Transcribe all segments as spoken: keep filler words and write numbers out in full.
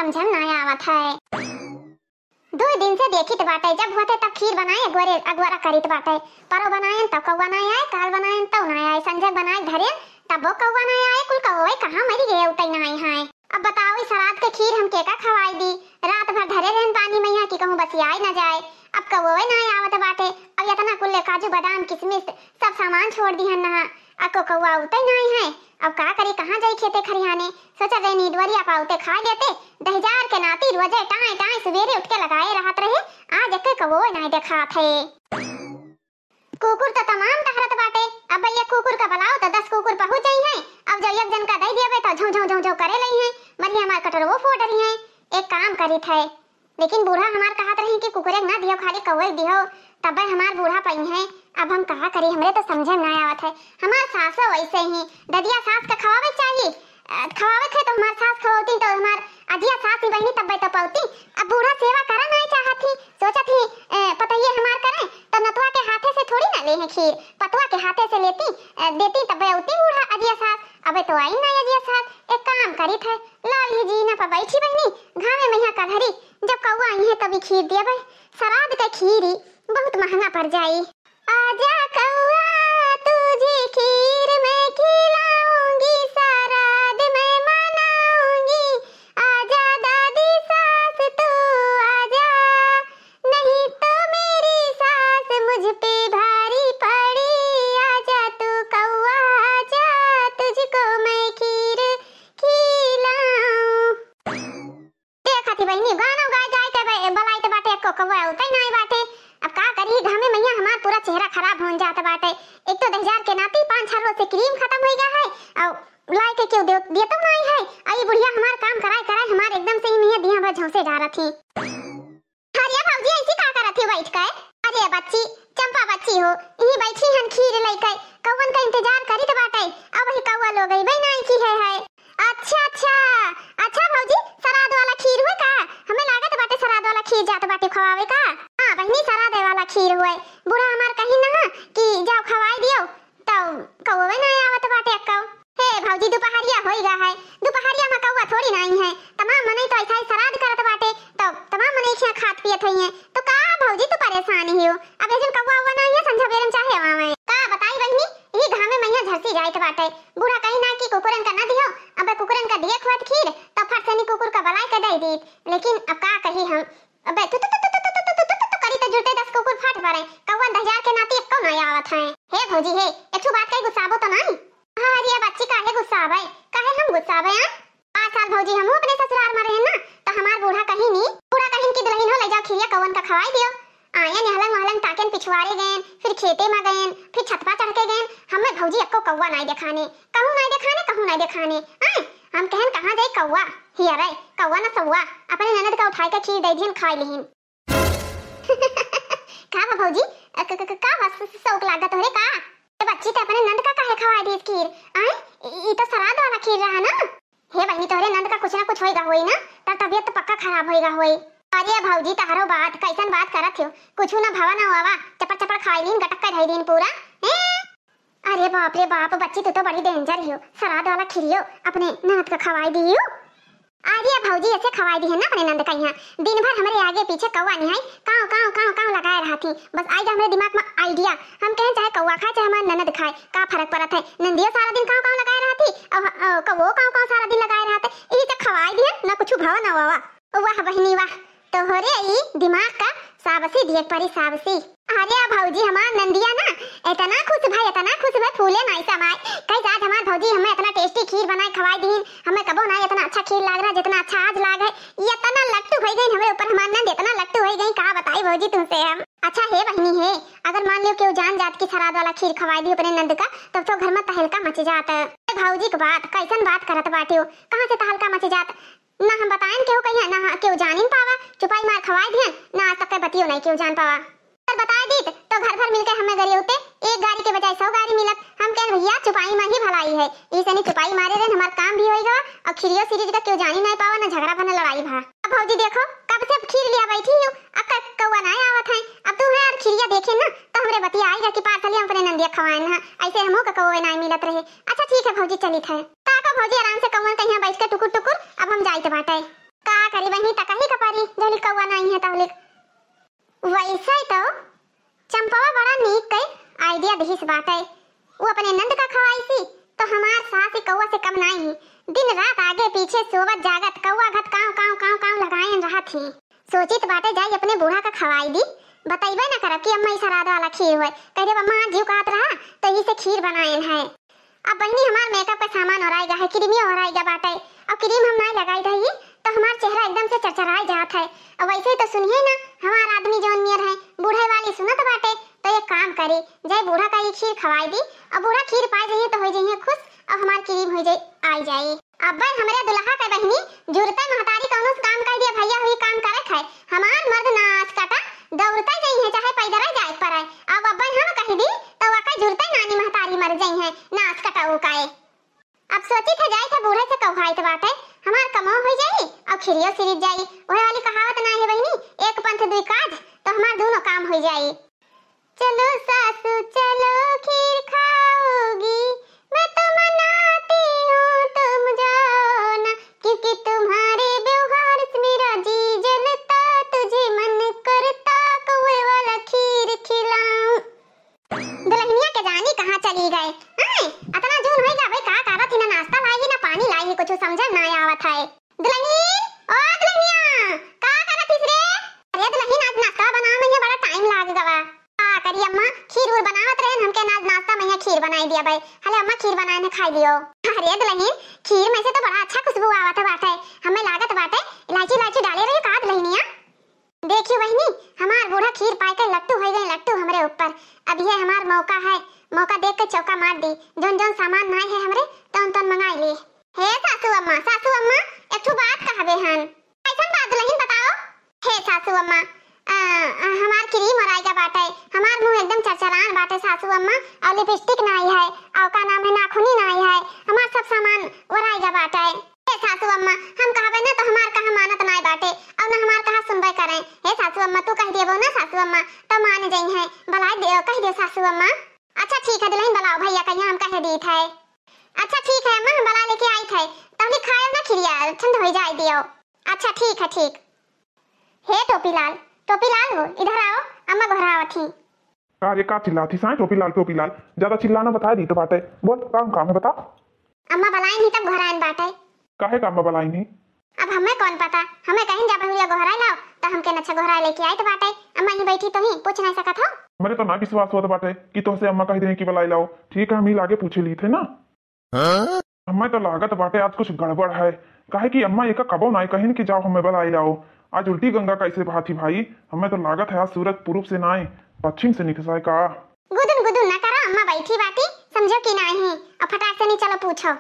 समझम ना आवत है। दुइ दिन से देखित बाटे, जब होते तब खीर बनाए, अगोरे, अगोरा करित बाटे। परो बनाएन तब कौआ ना आए, काल बनाएन तब ना आए, संझक बनाए धरेन तब वो कौआ ना आए, कुल कौवे कहाँ मरि गए, उतई ना आए हैं। अब बताओ, ई सराध के खीर हम केका खवाई दी? रात भर धरे रहन पानी मइहाँ कि कहूँ बसियाए ना जाए। अब कौवे ना आवत बाटे, अब इतना कुल काजू बादाम किशमिश सब सामान छोड़ दिहन नहा, अको कौआ उतई ना आए हैं। अब का करी, कहाँ जाई खेते खरिहाने? सोचत रहनी दुआरिया पा उते खा लेते, दहिजार के नाती रोजे टाँय टाँय सुबेरे उठ के लगाए रहत रहे, आज एक कौओ नाहीं देखात है। कुकुर तो तमाम टहरत बाटे, अब ये कुकुर का बुलाओ तो दस कुकुर पहुँच जाई हैं, अब जो एक जन का दई दियाबे तो झौं झौं झौं झौं करे लई हैं, मरिया हमार कटरवो फोड़ रही हैं। एक काम करित है, लेकिन बूढ़ा हमार कहत रही कि कुकुरे के ना दियो, खाली कौवे के दियो, तब्बे हमार बूढ़ा पइहें। अब हम कहा करी, हमरे तो समझे में ना आवत है। हमार सासो वैसे ही, ददिया सास का खवावे चाहिए, अ, खवावे के तो हमार सास खवौती तो हमार अजिया सास ही बहिनी तब्बे तो पौती। अब बूढ़ा सेवा करा नहीं चाहत ही, सोचत ही, अ, पतइये हमार करें तो नतवा के हाथे से थोड़ी ना ले हैं खीर, पतवा के हाथे से लेती, अ, देती तब्बे औती बूढ़ा अजिया सास। अबे तो आई ना अजिया सास, एक काम करित है, लाल ही जीना पर बैठी बहिनी, घामे में यहाँ कलहरी, जब कौआ आई है तभी खीर दिया भाई, सराध के खीरी बहुत महंगा पड़ जाई। आजा कौआ, तुझे खीर मैं खिलाऊंगी, सराध मैं मनाऊंगी। आजा दादी सास तू आजा, नहीं तो मेरी सास मुझ पे भारी पड़ी। आजा तू कौआ आजा, तुझको मैं खीर खिलाऊं। देखत ही बहिनी, गाना गाय गाय के बे-, बलाइत बाटे, एको कौआ उतई नाई बाटे। अब का करी, घामे मइहाँ हमार पूरा चेहरा खराब होन जात बाटे। एक तो दहिजार के नाती पाँच छह रोज से क्रीम खतम होई गा है, और लाए के केहू दे-, देतो नाई है। आ ई बुढ़िया हमार काम कराए कराए हमार एकदम से ही मइहाँ दिया भर झौंसे डारत ही। अरे भौजी, ऐसी का करत ही बैठ के? अरे बच्ची, चंपा बच्ची हो, यहीं बैठी हन खीर लइके, कौवन का इंतजार करित बाटे। अब वही कौआ लोग अइबे नाई की है, है। अच्छा, अच्छा, अच्छा भौजी, सराध वाला खीर हुए का? हमें लागत बाटे सराध वाला खीर जात बाटे खवावे का। हाँ बहिनी, सराध वाला खीर हुए। बूढ़ा हमार कही ना कि जाओ खवाई दियो, तो कौवे ना आवत बाटे अक्को। हे भौजी, दुपहरिया होई गा है, दुपहरिया में कौआ थोड़ी ना आई है। तमाम मनई तो ऐसा ही सराध करत बाटे, तो तमाम मनई खिया खात पियत होई है। तो का भौजी तू परेशान ही हो? अब ये जन कौआ उआ ना आई है, संझा बेरम चाहे आवे। का बताई बहिनी, यही घामे मइहाँ झरसी जाइत बाटे। बूढ़ा कही ना कि कुकुरन का ना दियो, अब कुकुरन का दिए खुआत खीर, तो फट से नी कुकुर का बलाए के दे दीत। लेकिन अब का कही हम, अबे तू, तू, तू करी तो जुटे दस कुकुर फट पड़े, कौवन दहिजार के नाती एक्को ना आवत है। हे भौजी हे, एक ठो बात कही गुस्साबो तो नाई? अरे बच्ची, काहे गुस्साबे, काहे हम गुस्साबे, हाँ? पाँच साल भौजी हमहू अपने ससुराल में रहे ना, तो हमार बूढ़ा कही नी, बूढ़ा कहिन कि दुल्हन हो ले जाओ खीरिया कौवन का खवाई दियो। आयन यहलंग महलंग ताकेन पिछवारे गएन, फिर खेते में गएन, फिर छतपा चढ़ के गएन, हमें भौजी एक्को कौवा नाई देखाने, कहूँ नाई देखाने, कहूँ नाई देखाने। आय, हम कहन कहाँ जाई कौवा, हियरे, कौवा न सौवा, अपने ननद का उठाए के खीर दे दिहन खाई लिहिन। का बा भौजी, अ, क-, क-, क-, का बा स-, स-, शौक लागत तोहरे का? ए बच्ची, ते अपने नंद का काहे खवाए दिहिस खीर? आय, ई, ई तो सराध वाला खीर रहा ना। हे बहिनी, तोहरे नंद का कुछ ना कुछ होइगा होई ना, तर तबियत तो पक्का खराब होइगा होई। अरे भौजी, तहरो बात, कैसन बात करत हो? कुछ ना भवा ना हुआ, चपड़ चपड़ खाई लीन, गटक के धई दीन पूरा। ए? अरे बाप रे बाप, बच्ची तू तो बड़ी danger ही हो, सराध वाला खीरियो अपने ननद का खवाई दियो। अरे भौजी, ऐसे खवाई दिहन ना अपने नंद का यहाँ, दिन भर हमरे आगे पीछे कौवा निहाई काव काव काव काव लगाए रहत ही, बस आई गा हमरे दिमाग में idea, हम कहें चाहे कौवा खाए चाहे हमार ननद खाए, का फर्क पड़त है, नंदियो सारा दिन काव काव लगाए रहत ही और, और कौवो काव काव सारा दिन लगाए रहत है, यही से खवाई दिहन ना कुछ भवा ना वावा। वाह बहिनी वाह, तोहरे ई दिमाग का साबसी दिए परी साबसी। अरे भौजी, हमार नंदिया ना इतना खुश भई, इतना खुश भई, फूले नाई समाए। कही आज हमार भौजी हमें इतना tasty खीर बनाए खवाई दीन, हमें कबो ना इतना अच्छा खीर लाग रहा जितना अच्छा आज लाग है। ये इतना लट्टू होई गई हमरे ऊपर, हमार नंद इतना लट्टू होई गई, का बताई भौजी तुमसे हम। अच्छा हे बहिनी हे, अगर मान लियो केहू जान जात कि सराध वाला खीर खवाई दी अपने नंद का, तब तो घर में तहलका मच जात। ए भौजी के बात, कैसन बात करत बाटियो, कहाँ से तहलका मच जात? ना हम बताएन केहू कहिया, ना केहू जानिन पावा, चुपाई मार खवाए दिहन, ना आज तक के बतियो नहीं केहू जान पावा। अगर बताए दीत, तो घर भर मिलके हमें गरियौते, एक गारी के बजाय सौ गारी मिलत। हम कहेन भैया, चुपाई में ही भलाई है, ई सनी चुपाई मारे रहन, हमार काम भी होई गवा, और खीरियो सिरिज का केहू जानी नहीं पावा, ना झगड़ा भा ना लड़ाई भा। अब भौजी देखो, कब से अब खीर लिया बैठी हो, अब क-, कौआ ना आवत है, अब तू है और खीरिया देखे ना, तो हमरे बतिया आई गा कि पार्सल हम अपने नंदिया खवाएन है, ऐसे हमहू का कौआ ना मिलत रहे। अच्छा ठीक है भौजी, चलित है। का का भौजी आराम से कौवन कहिया बैठ के टुकुर टुकुर, अब हम जाइत बाटे। का करी बहिनी, तकही का परी, जहली कौआ नाहीं है तहलिक। वैसे तो चंपवा बड़ा नीक कई idea दिहिस बाटे। उ अपने नंद का खवाइसी, तो हमार सास ई कौआ से कम नाहीं ही। दिन रात आगे पीछे सोवत जागत कौआ घत कांव, कांव, कांव, कांव लगाए रहत ही। सोचित बाटे जाई अपने बूढ़ा का खवाई दी। बतइबे न करब कि अम्मा ई सराद वाला खीर होय। कह देब, "अम्मा, आज जीव कहत रहा, तो यही से खीर बनाएन है।" अब बहिनी, हमार makeup का सामान ओराइगा है, क्रीमियो ओराइगा बाटे। अब क्रीम हम नाई लगाई रही, तो हमार चेहरा एकदम से चरचराई जात है। अब वैसे ही तो सुनिए ना, हमार आदमी जौन नियर है, बूढ़े वाली सुनत बाटे, तो एक काम करी, जाई बूढ़ा का ई खीर खवाई दी, और बूढ़ा खीर पाए जइहे तो हो जइहे खुश, और हमार क्रीम हो जाई, आई जाई। अब्बे हमरे दुल्हा के बहिनी, जुरते महतारी कौनो से काम कह दिया, भैया हुई काम करत है, हमार मर्द नास काटा दौड़ते जइहे, चाहे पैदल जाए पड़े। अब अब्बे हम कह दी, तो वका जुरते नानी महतारी मर जइहे, नास काटा वो काए। अब सोचित है जाई थे बूढ़े से कौहाइत बाटे, हमार कमो हो जाई और खिरियो सिरित जाई। वह वाली कहावत ना है बहिनी, एक पंथ दुई काज, तो हमार दोनों काम हो जाई। चलो सासू चलो खीर खाओगी, मैं तो मनाती हूँ तुम जाओ ना, क्योंकि तुम्हारे व्यवहार से मेरा जी जलता, तुझे मन करता कौवे वाला खीर खिलाऊं। दुल्हनिया के जानी कहाँ चली गए। आय, अतना जून होई गा भाई, का करत ही, ना नाश्ता लाई ही, ना पानी लाई ही, कुछ समझ ना आवत है। दुल्हन, ओ दुल्हनिया, का करत हिस रे? अरे दुल्हन, आज नाश्ता बनावे में बड़ा time लाग गवा। का करी अम्मा, खीर उर बनावत रहे, हमके ना आज नाश्ता में खीर बनाई दिया भाई। हले अम्मा, खीर बनाए ने खाई लियो। अरे दुल्हन, खीर में से तो बड़ा अच्छा खुशबू आवत बाटे, हमें लागत बाटे इलायची, इलायची डाले रही का दुल्हनिया? देखियो बहिनी, हमार बूढ़ा खीर पाए के लट्टू होइ गए, लट्टू हमरे ऊपर। अब ये हमार मौका है, मौका देख के चौका मार दी। जौन जौन सामान नाई है हमरे, तौन तौन मंगाई ली। हे सासू अम्मा, सासू अम्मा, एक ठो बात कहबे हन। कैसन बात दुल्हन बताओ? हे सासू अम्मा, आ, आ, हमार क्रीम ओराइगा बाटे, हमार मुंह एकदम चरचरान बाटे सासू अम्मा, और लिपस्टिक नाई है, और का नाम है, नाखूनी नाई है, हमार सब सामान ओराइगा बाटे। हे सासू अम्मा, हम कहबे ना तो हमार कहा मानत नाय बाटे, और ना हमार कहा सुनबे करें। हे सासू अम्मा, तू कह देबो ना सासू अम्मा, तो मान जइहैं। बलाए दे, कह दे सासू अम्मा। अच्छा ठीक है दुल्हन, बलाओ भैया कहिया हम कह दीत है। अच्छा ठीक है अम्मा, हम बला लेके आइत है, तहनी खायो ना खिरिया, ठंड हो जाए दियो। अच्छा ठीक है, ठीक। हे टोपीलाल, टोपीलाल हो, इधर आओ, अम्मा गोहरावत ही। का रे, का चिल्लात ही साँय? टोपीलाल, टोपीलाल, ज्यादा चिल्लाना बताए दी तो बाटे। बोल, का काम है, बता। अम्मा बलाइन ही तब गोहराइन बाटे। काहे का अम्मा बलाइन ही? अब हमें कौन पता, हमें कहिन जा बहुरिया गोहराए लाओ, तो हमके नच्छा गोहराए लेके आइत बाटे। अम्मा यहीं बैठी तो ही, पूछ नहीं सकत हो? मेरे तो ना विश्वास होत बाटे कि तोहसे अम्मा कह दे कि बलाए लाओ। ठीक है, हम ही लागे पूछे ली थे ना। हाँ? हमें तो लागत बाटे आज कुछ गड़बड़ है, काहे कि अम्मा एका कबो नाई कहिन कि जाओ हमें बलाई लाओ। आज उल्टी गंगा कैसे बहाती भाई? हमें तो लागत है आज सूरज पूरब से नाई, पश्चिम से निकसाए का। गुदुन गुदुन ना करो, अम्मा बैठी बाटी, समझो कि नाई, और फटाक से नहीं चलो पूछो।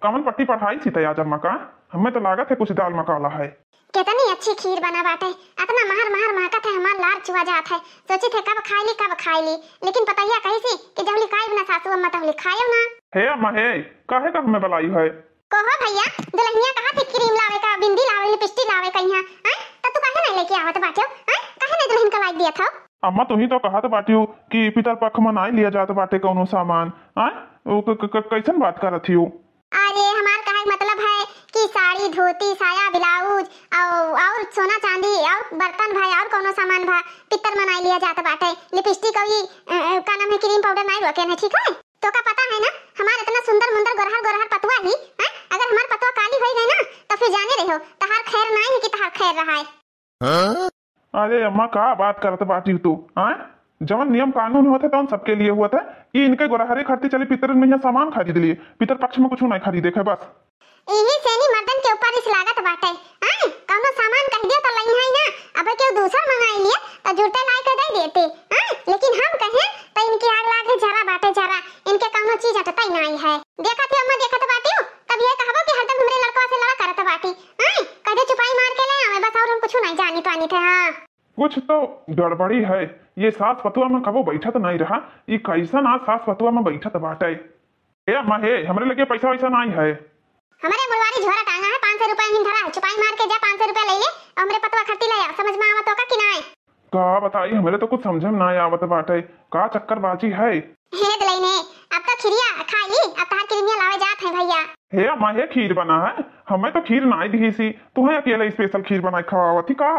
कमन पट्टी पढ़ाई थी तै आज अम्मा का? हमें तो लागत है कुछ दाल मकाला है। कितनी अच्छी खीर बना बाटे, अतना महर महर महकत है, हमार लार चुआ जात है। सोची थे कब खाई ली, कब खाई ली, लेकिन पतैया कही सी कि जहुली खाई ना सासू अम्मा तहुली खायो ना। हे अम्मा हे, काहे का हमें बलाई है? कहो भैया, दुल्हनिया कहा थे क्रीम लावे का, बिंदी लावे, लिपस्टिक लावे कहिया, हैं? तब तू काहे नहीं लेके आवत बाटे, हैं? काहे नहीं दुल्हन का लाई दिया था? अम्मा तुही तो कहत बाटियो कि पितर पख में नाई लिया जात बाटे कौनो सामान, हैं? वो क-, क-, क-, कैसन बात करत हियो? अरे, हमार कहे के मतलब है कि साड़ी, धोती, साया, ब्लाउज, और, और सोना चांदी, और बर्तन भाई, और कौनो सामान भा, पितर मनाई लिया जात बाटे। लिपस्टिक और ई, अ, अ, का नाम है, क्रीम पाउडर नाई रोके है, ठीक है? तो का पता है ना, हमार इतना सुंदर मुंदर गोरहर गोरहर पतुआ ही, हैं? अगर हमार पतुआ काली होई गई ना, तो फिर जाने रहो, तहार खैर नाई है कि तहार खैर रहा है। अरे अम्मा, का बात करत बाटी तू, आय? जवन नियम कानून होत है, तवन सबके लिए होत है। ई इनके गोरहरे खातिर चली पितरन में यहाँ सामान खरीद लिए, पितर पक्ष में कुछ नहीं खरीदे के बस। इही सेनी मर्दन के ऊपर इस लागत बाटे, आय? कौनो सामान कह दियो तो लई है ना, अब केहू दूसर मंगाई लिए तो जुरते लाई के दे देते, आय? लेकिन हम कहें तो इनकी आग लागे जरा बाटे जरा, इनके कौनो चीज अटता ही नहीं है। देखत ही अम्मा, देखत बाटी, तब ये कहबो कि हरदम हमरे लड़कवा से लड़ा करत बाटी, आय? कदे चुपाई मार के ले आवे, बस और हम कुछ नहीं जानी पानी थे। हाँ। कुछ तो गड़बड़ी है, ये सास पतुआ में कबो बैठत नहीं रहा, ई कैसन आज सास पतुआ में बैठत बाटे। ए अम्मा हे, हमरे लगे पैसा वैसा नहीं है। हमरे मुड़वारी झोरा टांगा है, पाँच सौ रुपया हिन धरा है, चुपाई मार के जा, पाँच सौ रुपया ले ले, और हमरे पतुआ खट्टी ले आ, समझ में आवत होगा कि नहीं? का बताई, हमरे तो कुछ समझ में नहीं आवत बाटे, का चक्कर बाजी है? हे दुलहिने, अब तो खिरिया खाई ली, अब तहार किरमिया लावे जात है भैया। हे अम्मा, हे खीर बना है, हमें तो खीर नाई दिहिसी, तुहें अकेले special खीर बनाई खवावत ही का?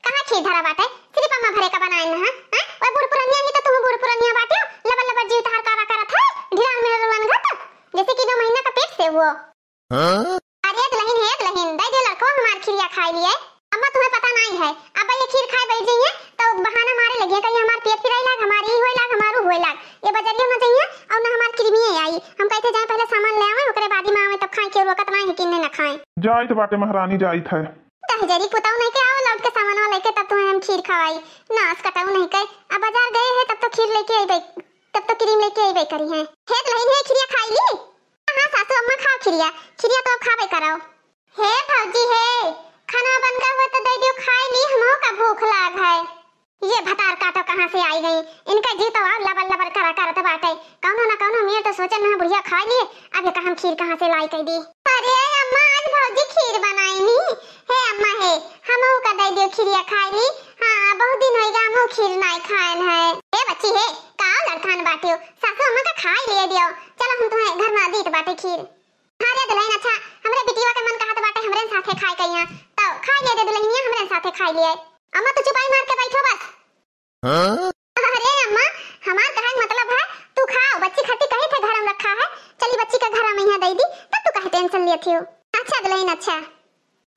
कहाँ खीर धरा बाटे? सिर्फ अम्मा भरे का बनाए न, हाँ? वह बूढ़ पुरनिया ही तो तुम बूढ़ पुरनिया बाटियो, लबर लबर जीव तहार कारा करत है, ढिलान में रुलन घट, जैसे कि दो महीना का पेट से हुओ। हाँ? अरे दुलहिन हे दुलहिन, दे दे लड़को हमार खिरिया खाए लिए। अम्मा तुम्हें पता नहीं है, अब ये खीर खाए बैठ जाइए तो बहाना मारे लगिए, कहीं हमार पेट पिराई लाग, हमार ई होए लाग, हमार ऊ होए लाग। ये बजरिया न जाइए और न हमार किरमिए आई। हम कहते जाए पहले सामान ले आवे, ओकरे बाद ही में आवे, तब खाए, क्यों रोकत नहीं है कि इन्हें न खाए। जाइत बाटे महारानी, जाइत है। तहजरी पुताऊ नहीं के आओ लौट के सामानवा लेके, तब तुम्हें हम खीर खवाई। नास कटाऊ नहीं के, अब बाजार गए हैं तब तो खीर लेके अइबे, तब तो क्रीम लेके अइबे करी है। हे दुलहिन हे, खिरिया खाई ली? हाँ सासू अम्मा खाओ खिरिया, खिरिया तो अब खाबे करो। हे भौजी हे, खाना बन गए हुए तो दे दियो खाई ली, हमहू का भूख लाग है। ये भतार काटो कहाँ से आई गई, इनका जी तो और लबर लबर करा करत बाटे। कौनो ना कौनो मेर तो सोचन ना बुढ़िया खाई लिए, अब ये का हम खीर कहाँ से लाई कह दी। अरे अम्मा, आज भौजी खीर बनाई नी। हे अम्मा हे, हमहू का दे दियो खीरिया खाई ली। हाँ, बहुत दिन होइगा, हमहू खीर नाई खाएन है। हे बच्ची हे, का लड़कान बाटियो, सासू अम्मा का खाई लिए दियो। चलो हम तुम्हें घर में दीत बाटे खीर। हाँ रे दुलहिन, अच्छा, हमरे बिटिया के मन कहत बाटे हमरे साथे खाए कहिया, तो खाई लिए दे दुलहिनिया, हमरे साथे खाई लिए। अम्मा तू चुपाई मार के बैठो बस। हाँ? अरे अम्मा, हमार कहे के मतलब है, तू खाओ, बच्ची खाती कही थे घर में रखा है, चली बच्ची का घर में यहाँ दे दी, तब तू कहे tension लेती हो। अच्छा दुलहिन, अच्छा।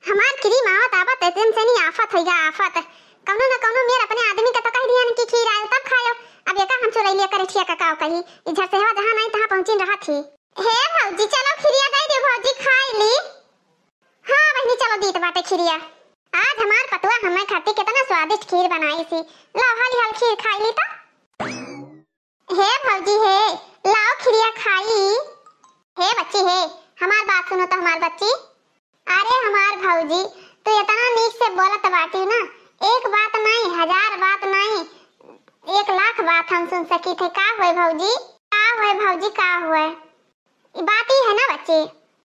हमार क्रीम आवत आवत एकदम से नहीं आफत होइगा, आफत। कौनो ना कौनो मेर अपने आदमी का तो कह दिया न कि खीर आयो तब खायो। अब ये का हम चुरैलिया करे ठिया का काव कही, इधर से हवा जहाँ नहीं तहाँ पहुँची रहा थी। हे भौजी, चलो खिरिया दे दे भौजी, खाई ली। हाँ बहिनी, चलो दीत बाटे खिरिया। आज हमार पतुआ हमें खातिर कितना स्वादिष्ट खीर बनाई सी। लाओ हाली हाल खीर खाई ली तो। हे भौजी हे, लाओ खिरिया खाई। हे बच्ची हे, हमार बात सुनो तो हमार बच्ची। अरे हमार भौजी, तू इतना नीक से बोलत बाटी ना, एक बात नहीं, हजार बात नहीं, एक लाख बात हम सुन सकी थे। का हुए भौजी, का हुए भौजी, का हुए? ई बात ही है ना बच्ची,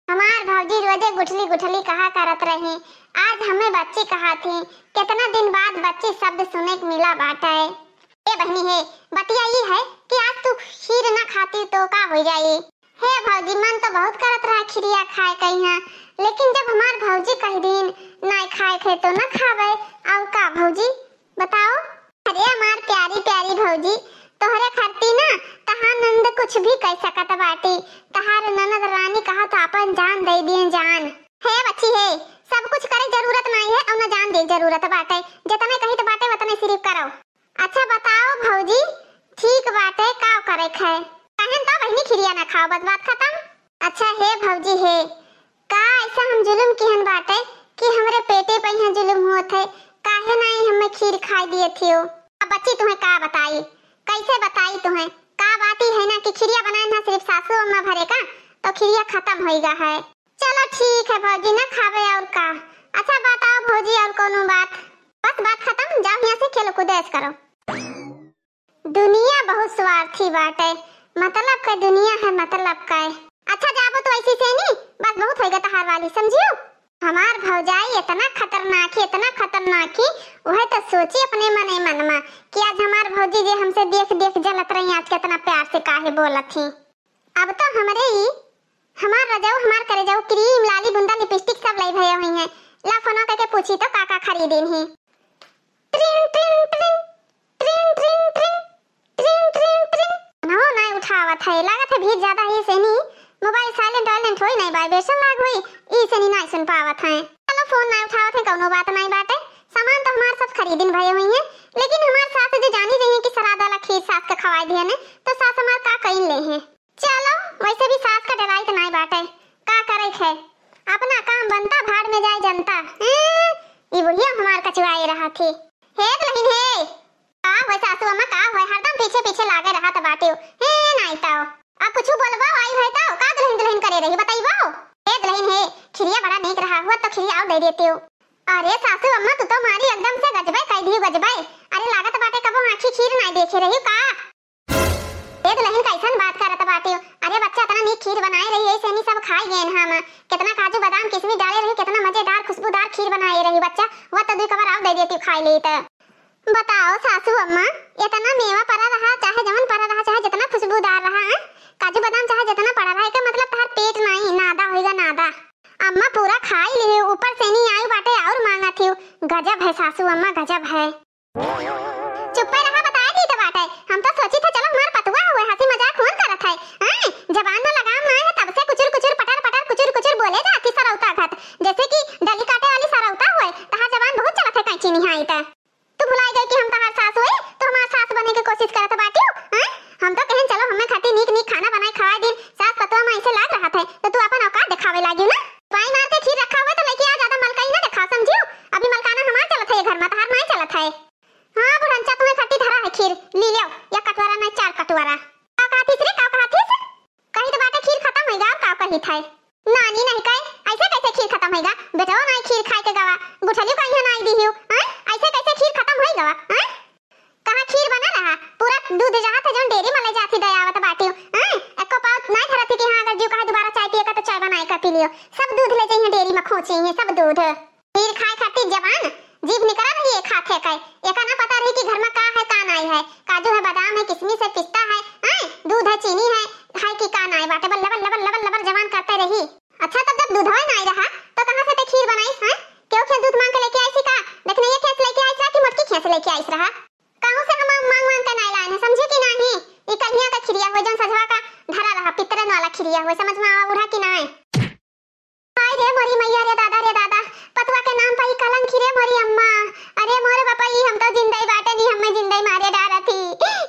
हमार भौजी रोजे गुठली गुठली कहा करत रही, आज हमें बच्ची कहा थी। कितना दिन बाद बच्ची शब्द सुने के मिला बाटे। ए बहिनी हे, बतिया ई है कि आज तू खीर ना खाती तो का हो जाई? हे भौजी, मन तो बहुत करत रहा खिरिया खाए कहिया, लेकिन जब हमार भौजी कह दीन नाय खाए खे तो ना खावे। और का भौजी, बताओ। अरे हमार प्यारी प्यारी भौजी, तोहरे खातिर ना तहार ननद कुछ भी कह सकत बाटी। तहार ननद रानी कहा तो अपन जान दे दिए जान। हे बच्ची हे, सब कुछ करे जरूरत नहीं है और न जान दे जरूरत बाटे। जितने कही तो बाटे उतने सिर्फ करो। अच्छा बताओ भौजी, ठीक बाटे का करे खे? कहन तो बहिनी खिरिया ना खाओ, बस बात खत्म। अच्छा हे भौजी हे, का ऐसा हम जुलुम किहन बाटे कि हमरे पेटे पे यहाँ जुलुम हुआ थे? काहे नाई हमें खीर खाए दिए थियो? अब बच्ची तुम्हें का बताई, कैसे बताई तुम्हें? का बात ही है ना कि खिरिया बनाए ना सिर्फ सासू अम्मा भरे का, तो खिरिया खत्म होइगा है। चलो ठीक है भौजी, ना खावे और का। अच्छा बताओ भौजी, और कोनो बात? बस बात खत्म, जाओ यहाँ से, खेलो कूदो ऐश करो। दुनिया बहुत स्वार्थी बाटे, मतलब के दुनिया है मतलब के। अच्छा जाबो तो ऐसी से नहीं, बस बहुत होइगा तहार वाली, समझियो? हमार भौजाई इतना खतरनाक ही, इतना खतरनाक ही, वह तो सोची अपने मने मन में कि आज हमार भौजी जे हमसे देख देख जलत रही, आज कितना प्यार से काहे बोलत ही। अब तो हमरे ही, हमार रजाऊ, हमार करेजाऊ, क्रीम, लाली, बुंदा, लिपस्टिक सब लई भये हुई हैं। ला फोनवा करके पूछी तो का का खरीदेन ही। ट्रिन, ट्रिन, ट्रिन, ट्रिन, ट्रिन, ट्रिन। ट्रिन, ट्रिन, ट्रिन। फोनवो नाय उठावत है, लागत है भीड़ ज्यादा है, से नी मोबाइल silent वायलेंट होई, नाय vibration लाग होई, ई से नी नाय सुन पावत है। चलो फोन नाय उठावत है, कौनो बात नाय बाटे, सामान तो हमार सब खरीदिन भये हुई हैं, लेकिन हमार सास जो जानी रही है कि सराद वाला खीर सास के खवाए दिए ने, तो सास हमार का कइल ले हैं। चलो, वैसे भी सास का डराई तो नाय बाटे, का करे खे, अपना काम बनता, भाड़ में जाए जनता। हैं, ई बुढ़िया हमार कचुआए रहा थी। हे दुलहिन हे, का होय सासू अम्मा, का होय, हरदम पीछे पीछे लागे रहा त बाटे। हे नाई ताओ, अब कुछ बोलबो आई है तो का दुलहिन दुलहिन करे रही, बताइबो? हे दुलहिन हे, खिरिया बड़ा नीक रहा हुआ तो खिरिया और दे देते हो। अरे सासू अम्मा, तू तो मारी एकदम से गजबे कह दी, गजबे। अरे लागत बाटे कबो आँखी खीर नाई देखे रही का? ए दुलहिन, कैसन बात करत बाटे? अरे बच्चा, इतना नीक खीर बनाए रही, ऐसे नहीं सब खाई गए हम। कितना काजू, बादाम, किशमिश डाले रही, कितना मजेदार, खुशबूदार खीर बनाए रही बच्चा। वह तो दुई कवर आउ दे देती खाए ले त। बताओ सासू अम्मा, इतना मेवा पड़ा रहा, चाहे जवन पड़ा रहा, चाहे जितना खुशबूदार रहा, हैं? काजू, बादाम चाहे जितना पड़ा रहा, एकर मतलब तहार पेट नाई, नादा होइगा, नादा। अम्मा पूरा खा चित करत बाटियो, हैं? हम तो कहेन चलो हमें खातिर नीक नीक खाना बनाए खवाए दिन, सास पतोह में ऐसे लाग रहत है, तो तू अपन औकात देखावे लागियो ना। बाई मार के खीर रखा हुआ तो लेके आ, ज्यादा मलकाई ना देखा, समझियो? अभी मलकाना हमार चलत है ये घर में, तहार नाई चलत है। हाँ बुढ़नचा, तुम्हें खातिर धरा है खीर, ली लेव, या कटोरा नहीं चार कटोरा। का कहतीस रे, का कहतीस? कही तो बाटे खीर खतम होइगा, और का कही था? नानी नहीं कहे, ऐसे कैसे खीर खतम होइगा? बेटवा नाई खीर खाए के गवा, गुठलियो का यहाँ नाई दिहियो, हैं? ऐसे कैसे खीर खतम होई गवा, हैं? कहाँ खीर बना रहा? पूरा दूध जहाँ थे जौन डेयरी में ले जाती दयावत बाटियो, हैं? एको पाव नाई धरती कि हाँ, अगर जीव कहा दोबारा चाय पिए का तो चाय बनाए का पी लियो। सब दूध ले जाइए डेयरी में, खोचे हैं सब दूध। खीर खाए खातिर जबान, जीभ निकरा रही है खाते खाए। एका ना पता रही कि घर में का है, का नाई है। काजू है, बादाम है, किशमिश है, पिस्ता है, हैं? दूध है, चीनी है, है कि का नाई बाटे। बल्ला, बल्ला, बल्ला, बल्ला, बल्ला जबान करते रही। अच्छा, तब जब दूधवा नाई रहा, तो कहाँ से ते खीर बनाइस, हैं? केहू खेस दूध मांग के लेके आइस का? देखने ये खेस लेके आइस रहा कि मोटकी खेस लेके आइस रहा? कहूँ से हम मांग, मांग के नाई लाए हैं, समझे कि नाही? ई कलिया का खिरिया हुए, जौन सजवा का धरा रहा, पितरन वाला खिरिया हुए, समझ में आवा बूढ़ा कि नाई? हाय रे मोरी मैया रे दादा रे दादा, पतवा के नाम पर ई कलंक रे मोरी अम्मा। अरे मोरे बापा, ई हम तो जिंदई बाटे नी, हमें जिंदई मारे डारत ही।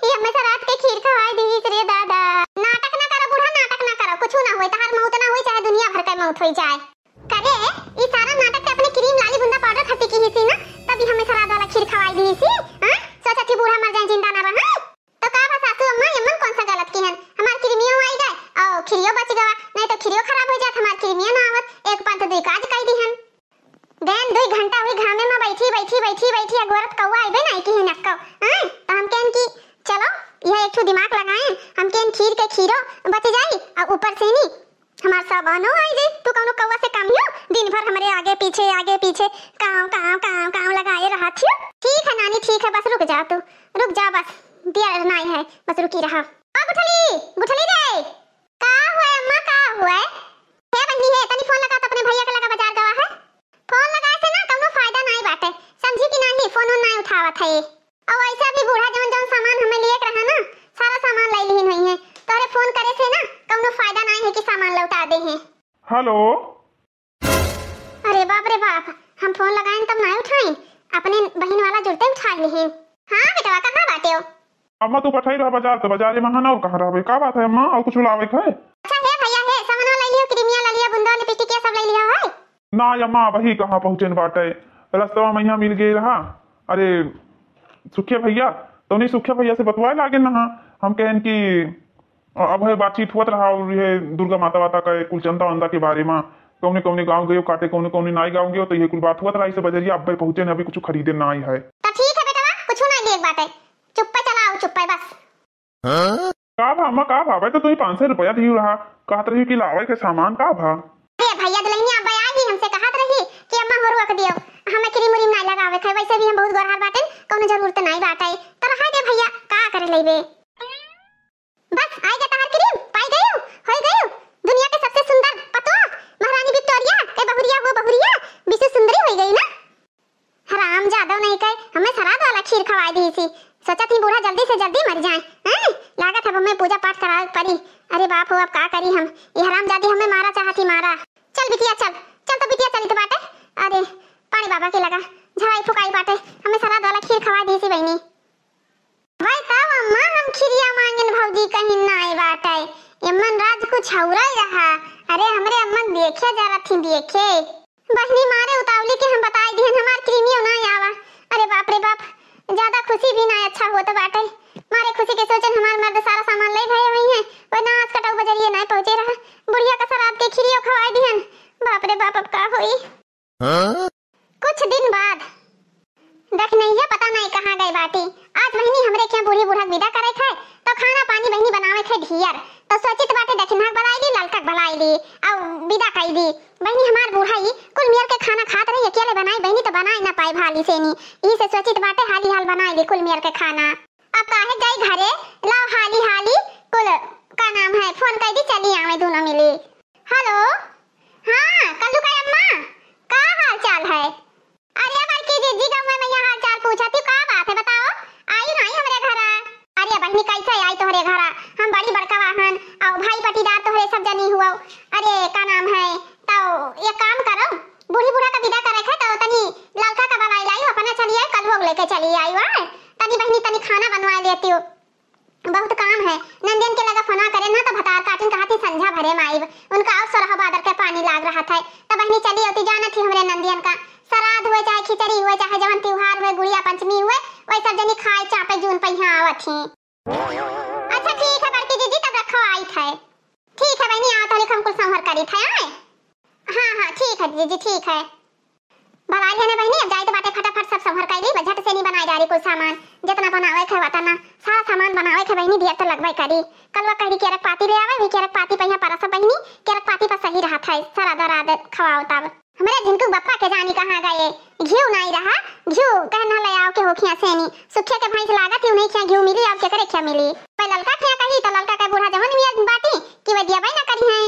ई हमें सरात के खीर खवाई दीस रे दादा। नाटक ना करो बूढ़ा, नाटक ना करो, कुछ ना होई, तहार मौत ना होई चाहे दुनिया भर के मौत होई जाए। करे, ई सारा नाटक ते अपने क्रीम लाली बुंदा पाउडर खाती की ही सी ना, तब ई हमें सरात वाला खीर खवाई दीस ही। हाँ? सोचा थी बूढ़ा मर जाए, जिंदा ना रहा। तो का बा सासू अम्मा, एमन कौन सा गलत किहन? हमार किरमियो आई गए, औ खिरियो बच गवा, नहीं तो खिरियो खराब हो जात, हमार किरमियो ना आवत, एक पंथ दुई काज कई दिहन। गैन दुई घंटा हुई घामे में बैठी, बैठी, बैठी, बैठी, अगोरत कौआ आइबे नहीं किहन अक्को, हैं? तो हम कहन कि चलो, यह एक ठो दिमाग लगाएं, हम कहन खीर के खीरो बच जाई, और ऊपर से नी हमार सामानो आई जाई, तू कौनो कौवा से कम हियो? दिन भर हमरे आगे पीछे, आगे पीछे, काव, काव, काव, काव लगाए रहत हियो। ठीक है नानी, ठीक है, बस रुक जा तू, रुक जा बस, देर नाई है, बस रुकी रहा। ओ गुठली, गुठली रे, का हुआ अम्मा, का हुआ? हे बहिनी हे, तनी फोन लगा तो अपने भैया के लगा, बाजार गवा है। फोन लगाए से ना कौनो फायदा नाई बाटे, समझी कि नाही, फोन उन नाई उठावत है। और वैसे भी बूढ़ा जौन जौन सामान हमें लिए के रहा ना, सारा सामान ले लिहिन हुई है। तोहरे फोन करे से ना कौनो फायदा नाई है कि सामान लौटा दे हैं। हेलो। अरे बाप रे बाप, हम फोन लगाइन तब नाई उठाइन, अपने बहिन वाला जुड़ते उठा लिहिन। हाँ बेटवा, कहाँ बाटे हो? अम्मा, तू पठाई रहा बाजार, तो बाजारे में है ना, और कहाँ रहबे? का बात है अम्मा, और कुछ लावे के है? अच्छा हे भैया हे, सामानवा ले लियो, क्रीमिया ले लियो, बुंदवा, लिपस्टिक, ये सब ले लियो है। ना अम्मा, अबही कहाँ पहुँचेन बाटे, रस्तवा में यहाँ मिल गए रहा। अरे सुखिया भैया, तो नहीं सुखिया भैया से बतवाए लागे ना, हम कहन कि अ-, अब है बातचीत हुआ रहा और ये दुर्गा माता वाता का कुल चंदा वंदा के बारे में, कौने कौने गाँव गयो काटे, कौने कौने नाई गाँव गयो, तो ये कुल बात हुआ रहा, इसे बजरिया अब पहुँचेन, अभी कुछ खरीदे नाई है। तो ठीक है बेटवा, कुछ ना लिए बाटे, चुप्पे चला आओ, चुप्पे बस। हाँ? का भा अम्मा, का भा? भाई तो तू ही पाँच सौ रुपया दियो रहा, कहत रही कि लावे के सामान का भा? अरे भैया, दुल्हनिया अब्बा आई ही हमसे कहत रही कि अम्मा हो रुक दियो, हमें क्रीम उरीम नाई लगावे के, वैसे भी हम बहुत गोरहार बाटेन, कौनो जरूरत नाई बाटे, तो रहा दे भैया, का करे लेबे? बस आई गया तहार क्रीम, पाई गयो, होई गयो, दुनिया के सबसे सुंदर पतोह, महारानी विक्टोरिया, ए बहुरिया हो बहुरिया, विश्व सुंदरी होई गई ना। हराम जादव नहीं कहे, हमें सराद वाला खीर खवाई दी सी। सोचा थी बूढ़ा जल्दी से जल्दी मर जाए, हैं? लागत है हमें पूजा पाठ करावे के पड़ी। अरे बाप हो, अब का करी हम? ये हराम जादी हमें मारा चाहती, मारा। चल बिटिया चल, चल तो बिटिया चलित बाटे। अरे पानी बाबा के लगा, झड़ाई फुकाई बाटे, हमें सराद वाला खीर खवाई दी सी बहनी। भाई तब अम्मा हम खिरिया मांगेन भौजी कहीं नाई बाटे, एमन राज कुछ औरई रहा। अरे हमरे अम्मन देखे जरा थी देखे। बहिनी मारे उतावली के हम बताई दिहन हमार क्रीमियो ना आवा। अरे बाप रे बाप, ज्यादा खुशी भी ना अच्छा होत बाटे। मारे खुशी के सोचन हमार मर्द सारा सामान ले भए हुई हैं, वो ना आज कटऊ बजरिए ना पहुंचे रहा। बुढ़िया का सराद के खिरियो खवाई दिहन। बाप रे बाप, अब का होई? हाँ? कुछ दिन बाद दखिनैया पता नहीं कहाँ गए बाटी। आज बहिनी हमरे के बूढ़ी बूढ़ा के विदा करे थे, तो खाना पानी बहिनी बनावे थे ढियर। तो सोचित बाटे दखिनहा के बलाई ली, ललका के बलाई ली, और विदा कई दी। बहिनी हमार बूढ़ा ही कुल मियर के खाना खात रही, अकेले बनाई बहिनी तो बनाए ना पाई भाली से नी। यही से सोचित बाटे हाली हाल बनाई ली कुल मियर के खाना। अब काहे जाई घरे, लाओ हाली हाली कुल का नाम है, फोन कई दी, चली आवे दोनों मिली। हेलो, हाँ, कल्लू का अम्मा, का हाल चाल है? अरे बड़की जिज्जी, गाँव में यहाँ हाल चाल पूछा थी, का बात है बताओ? आई नहीं हमरे घरा। अरे बहिनी, कैसे आई तोहरे घरा? हम बड़ी बड़का वाहन, और भाई पटीदार तोहरे सब जनी हुआ। अरे का नाम है, तो एक काम करो, बूढ़ी बूढ़ा का विदा करे थे, तो तनी ललका का बलाई लाई, अपना चली आई, कल वो लेके चली आई, वाह। तनी बहिनी, तनी खाना बनवा लेती हो। बहुत काम है। नंदियन के लगा फोना करे ना तो भतार काटिन कहत ही संझा भरे में आइब। उनका और सोरह बादर के पानी लाग रहत है। तब बहिनी चली अउती जानत ही हमरे नंदियन का। सराध हुए चाहे खिचड़ी हुए चाहे जवन त्योहार हुए गुड़िया पंचमी हुए वही सब जनी खाए चापे जून पे यहाँ आवत ही। अच्छा ठीक है बड़की जीजी तब रखो आइत है। ठीक है बहिनी आवत हली हम कुल संभर करी थे आए। हाँ हाँ ठीक है जीजी ठीक है। भलाई है ना बहिनी, अब जाइत बाटे फटाफट सब संभर कइली, झट से नहीं बनाए डारी कुल सामान, जितना बनावे के वतना, सारा सामान बनावे के बहिनी, ढेर तो लगबे करी। कलवा कहली केरक पाती ले आवे, वही केरक पाती पे यहाँ परसब बहिनी, केरक पाती पर सही रहत है, सारा दराद खवाओ तब। हमरे झिनकू बप्पा के जानी कहाँ गए, घिउ नाई रहा, घिउ कहना ले आओ के होखिया सेनी, सुखे के भैंस लागत ही उन्हें क्या घिउ मिली, अब केकरे क्या मिली। पे ललका क्या कही तो ललका के बूढ़ा जवन मियाँ बाटी कि वे दिया ना करी है।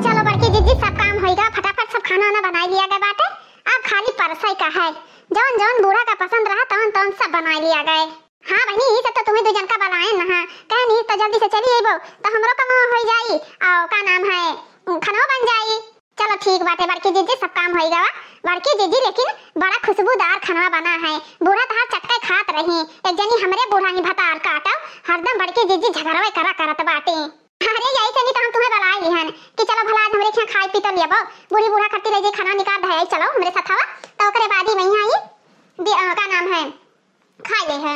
चलो बड़की जीजी, सब काम होइगा, फटाफट सब खाना वाना बनाई लिया गए बाटे। अब खाली परसई का है, जौन जौन बूढ़ा का पसंद रहा तौन तौन सब बनाई लिया गए। हाँ बहिनी, यही सब तो तुम्हें दू जन का बलाए न हा, कहे नहीं तो जल्दी से चली अइबो तो हमरो कमवा होई जाई, और का नाम है, खानवा बन जाई। चलो ठीक बाटे बड़की जीजी, सब काम होइगा। बड़की जीजी लेकिन बड़ा खुशबूदार खानवा बना है, बूढ़ा तहार चटके खात रही। एक जनी हमरे बूढ़ा ही भतार काटो, हरदम बड़की जीजी झगड़वे करा करत बाटे। अरे यही से नहीं तो हम तुम्हें बलाए लिहन कि चलो भला आज हमरे यहाँ खाए पी तो लियाबो, बूढ़ी बूढ़ा खट्टी ले जे खाना निकाल दे, चलो हमरे साथ हवा, तो ओकरे बाद ही वहीं आई दे-, अ, का नाम है, खाए ले है।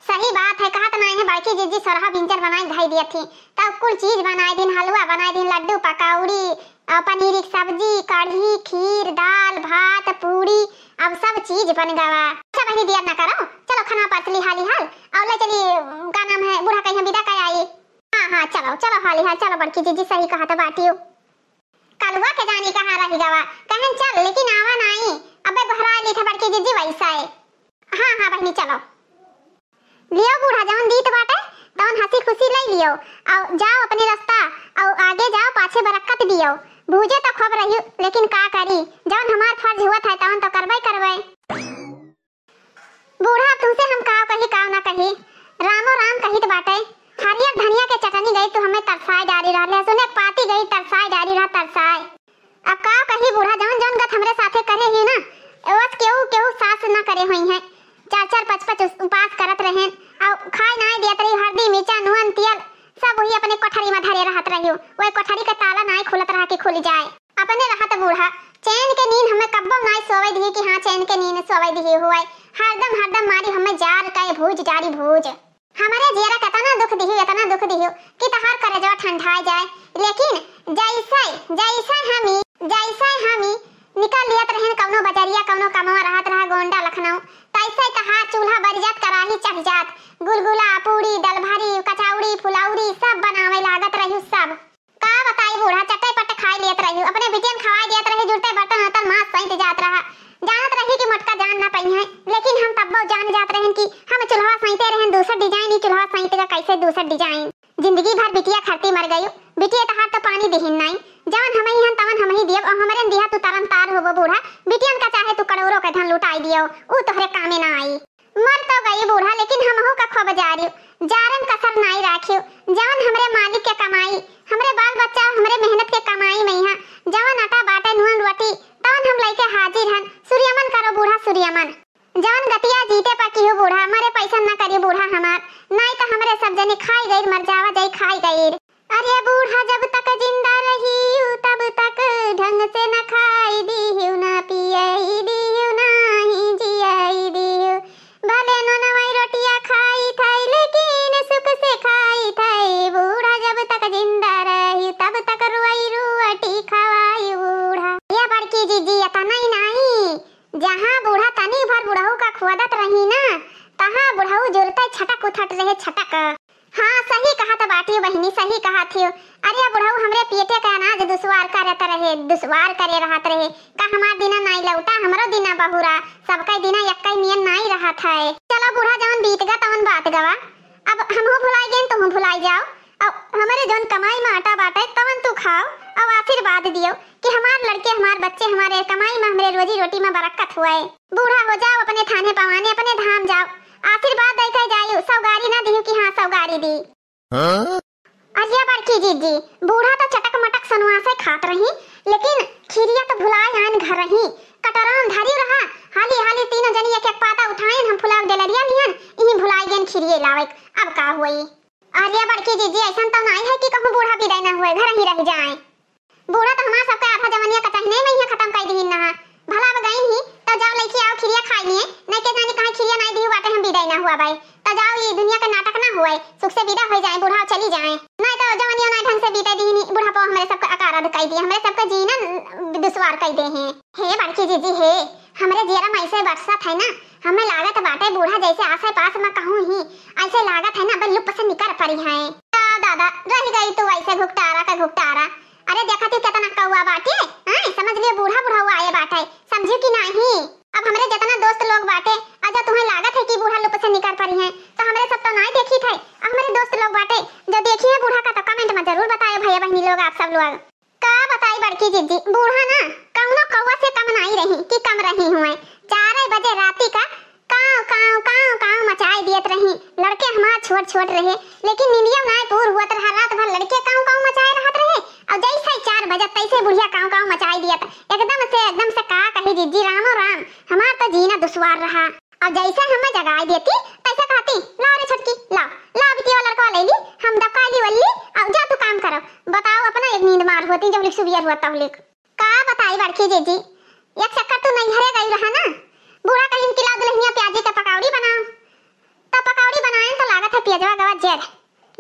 सही बात है, कहत नाई है बड़की जीजी सोरहा बिंचर बनाए धाई दिया थी, तब कुल चीज बनाए दिन, हलवा बनाए दिन, लड्डू पकौड़ी, अ, पनीर की सब्जी, कढ़ी, खीर, दाल, भात, पूड़ी, अब सब चीज बन गवा। अच्छा बहिनी दिया ना करो, चलो खाना परसली हाली हाल, और ले चली, अ, का नाम है, बूढ़ा कहीं विदा कर आई। हाँ, हाँ, चलो, चलो, हाली हाल, चलो, बड़की जीजी सही कहत बाटियो। कलुआ के जानी कहाँ रहि गवा, कहन चल, लेकिन आवा नाई, अबे गोहरा ली थे बड़की जीजी वैसा है। हाँ, हाँ, बहिनी, चलो। लियो बूढ़ा, जौन दीत बाटे, तौन हंसी खुशी ले लियो, और जाओ अपने रास्ता, और आगे जाओ, पाछे बरक्कत दियो। भूजे तो खूब रही, लेकिन का करी, जौन हमार फर्ज हुआ था, तौन तो करबे करबे। बूढ़ा, तुमसे हम काव कही, काव ना कही, रामो राम कहित बाटे। हरियर धनिया के चटनी गई, तू हमें तरसाए डारी रहा, लहसुन एक पाती गई, तरसाए डारी रहा, तरसाए। अब काव कही बूढ़ा, जौन जौन गत हमरे साथे करे ही ना, ओस केहू केहू सास ना करे हुई है। चार चार पाँच पाँच उस-, उपास करत रहे, और खाए नाई दियत रही, हरदी, मिर्चा, नून, तेल सब वही अपने कोठरी में धरे रहत रही। वही कोठरी के ताला नाई खुलत रहा कि खुल जाए। अपने रहत बूढ़ा, चैन के नींद हमें कब्बो नाई सोवे दिही कि हाँ, चैन के नींद सोवे दिही हुए। हरदम, हरदम मारी हमें जार के भूज, जारी भूज। हमारे जियरा के इतना दुख दिही, इतना दुख दिही कि तहार करेजवा ठंडा जाए। लेकिन जैसे, जैसे हमी, जैसे हमी निकल लियत रहन कौनो बजरिया, कौनो कमवा रहत रहा गोंडा लखनऊ, तैसे तहार चूल्हा बरिजत कराही चढ़ जात। गुलगुला, पूड़ी, दलभरी, कचौड़ी, फुलौरी सब बनावे लागत रही सब। का बताई बूढ़ा, चट्टे पट्टे खाई लियत रही, अपने बिटियन खवाई दियत रही, जुड़ते बर्तन उर्तन मांस सैंत जात रहा। जानत रही कि मोटका जान ना पई है, लेकिन हम तब्बो जान जात रहन कि हम चूल्हा सैंते रहन दूसर design, ई चूल्हा सैंत का कैसे दूसर design। जिंदगी भर बिटिया खरती मर गयू, बिटिया तहार तो पानी दिहिन नाई, जवन हमही हन तवन हमही दियब, और हमरे दिहा तू तरन तार होबो बूढ़ा, बिटियन का चाहे तू करोड़ों के धन लुटाई दियो, ऊ तोहरे कामे ना आई। मर तो गई बूढ़ा, लेकिन हमहू का खूब जारियो, जारन कसर नाई राखियो। जवन हमरे मालिक के कमाई, हमरे बाल बच्चा, हमरे मेहनत के कमाई में यहाँ जवन आटा बाटे, नून रोटी, तवन हम लइके हाजिर हन। सूर्यमन करो बूढ़ा, सूर्यमन। जवन गतिया जीते पा किहो बूढ़ा, मरे पैसा ना करी बूढ़ा हमार, नाई तो हमरे सब जने खाई गई, मर जावा जाई खाई गई। अरे बूढ़ा जब तक जिंदा रहियो, तब तक ढंग से न खाई दिहियो, ना पियाई दिहियो, ना ही जियाई दिहियो। भले नोनवाई रोटिया खाई थाई, लेकिन सुख से खाई थाई। बूढ़ा जब तक जिंदा रहियो, तब तक रुआई रुआटी खवाई बूढ़ा। ये बड़की जीजी, इतना ही नहीं, जहाँ बूढ़ा तनी भर बुढ़ऊ का खोदत रही ना, तहाँ बुढ़ऊ जुरते छटक उठत रहे, छटक। हाँ, सही कहत बाटियो बहिनी, सही कहत हियो। अरे बुढ़ऊ हमरे पेटे का अनाज दुश्वार करत रहे, दुश्वार करे रहत रहे। का हमार दिना नाई लौटा, हमरो दिना बहुरा, सबका दिना यक्का नियन नाई रहत है। चलो बूढ़ा जवन बीत गा तवन बात गवा, अब हमहू भुलाई गए, तुहू भुलाई जाओ। अब हमरे जौन कमाई में आटा बाटे तवन तू खाओ, अब आशीर्वाद दियो कि हमार लड़के, हमार बच्चे, हमारे कमाई में, हमरे रोजी रोटी में बरकत हुए। बूढ़ा हो जाओ, अपने थाने पवाने, अपने धाम जाओ, आशीर्वाद दे के जाइयो, सौगारी ना दियो कि हाँ सौगारी दी। हाँ? अरे बड़की जीजी, बूढ़ा तो चटक मटक सनवासे खात रही, लेकिन खीरिया तो भुलाए आन घर रही। कटोरा में धरी रहा, हाली हाली तीनों जनी एक एक पाता उठाइन, हम फुलाव डेलरिया लिहन, इही भुलाए खिरिये लावे, अब का होई? अरे बड़की जीजी, ऐसन तो नाई है कि कहूँ बूढ़ा बिदाई ना हुए, घर ही रह जाए। बूढ़ा तो हमार सबके आधा जवनिया कचहने में ही खत्म कर दीन ना। भला अब गई ही तो जाओ लइके आओ खिरिया खाई लिए, नहीं के जानी कहाँ खिरिया नाई दिहु बाटे हम बिदाई ना हुआ भाई। तो जाओ ये दुनिया के नाटक ना हुए, सुख से विदा हो जाए, बूढ़ा चली जाए। नहीं तो जवनिया नाई ढंग से बीते दीनी, बुढ़ापो हमरे सबके अकारध कर दिए, हमरे सबके जीना दुश्वार कर दे हैं। हे बड़की जीजी हे, हमरे जियरा में ऐसे बरसत है ना, हमें लागत बाटे बूढ़ा जैसे आसे पास में कहूँ ही, ऐसे लागत है ना अब लुप से निकर परी है। का दादा, रह गई तू ऐसे घुघटारा का घुघटारा। अरे देखा तू कितना कौआ बाटे, हैं? समझ लियो बूढ़ा बुढ़ौआ आए बाटे, समझियो कि नहीं? अब हमरे जितना दोस्त लोग बाटे, अगर तुम्हें लागत है कि बूढ़ा लुप से निकर परी है, तो हमरे सब तो नाई देखी थे। अब हमरे दोस्त लोग बाटे, जो देखी है बूढ़ा का तो comment में जरूर बताए भैया बहनी लोग, आप सब लोग। का बताई बड़की जिज्जी, बूढ़ा ना कौनो कौआ से कम नाई रही कि कम रही हुए। चार बजे राती का काव, काव, काव, काव मचाई दियत रही। लड़के हमार छोट छोट रहे, लेकिन निंदियो नाय पूर हुअत रहा। रात भर लड़के काव, काव मचाए रहत रहे। और जैसे ही चार बजत, तैसे बुढ़िया काव, काव मचाई दियत। एकदम से, एकदम से का कही जिज्जी, रामो राम, हमार तो जीना दुश्वार रहा। और जैसे हमें जगाई देती, तैसे कहती, "लाओ रे छोटकी, लाओ, लाओ बिटिया, लड़का ले ली, हम दबका ली वल्ली, अब जा तू काम करो।" बताओ, अपना एक नींद मार होती, जब लिख सुबियर हुआ तब लिख। का बताई बड़की जीजी, एक चक्कर तू नैहरे गई रहा ना, बूढ़ा कहिन कि लाओ दुल्हनिया प्याजी के पकौड़ी बनाओ, तब पकौड़ी बनाए तो लागत है प्याजवा गवा जेर।